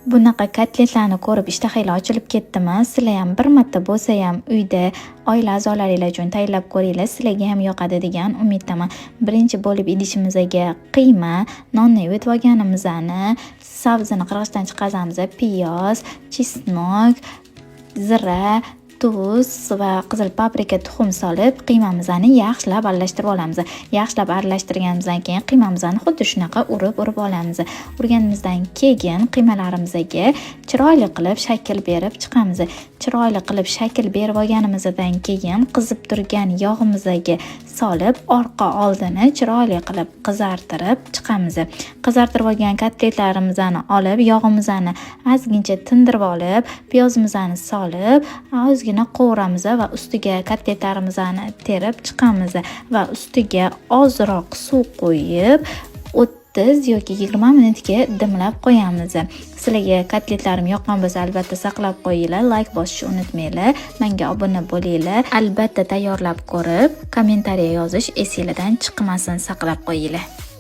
Bunaqa kotletlarni ko'rib ishtahanglar ochilib ketdimi? Sizlar ham bir marta bo'lsa ham uyda oila a'zolaringlar uchun tayyorlab ko'ringlar, sizlarga ham yoqadi degan umiddaman. Birinchi bo'lib idishimizga qiyma, nonni ivitib olganimizni, sabzini qirg'ichdan chiqazamiz, piyoz, чеснок, zira, tuz va qizil paprika tuxum solib, qiymamizni yaxshilab aralashtirib olamiz. Yaxshilab aralashtirganimizdan keyin qiymamizni xuddi shunaqa urib-urib olamiz. Urganimizdan keyin qiymalarimizga chiroyli qilib shakl berib chiqamiz. Chiroyli qilib shakl berib olganimizdan keyin qizib turgan yog'imizga solib, orqa oldini chiroyli qilib qizartirib chiqamiz. Qizartirib olgan kotletlarimizni olib, yog'imizni ozgincha tindirib olib, piyozimizni solib, ozgina qovuramiz va ustiga kotletlarimizni terib chiqamiz va ustiga ozroq suv qo'yib, 30 yoki 20 minutga dimlab qo'yamiz. Sizlarga kotletlarim yoqqan bo'lsa, albatta saqlab qo'yinglar, layk bosishni unutmanglar, menga obuna bo'linglar. Albatta tayyorlab ko'rib, kommentariya yozish esinglardan chiqmasin, saqlab qo'yinglar.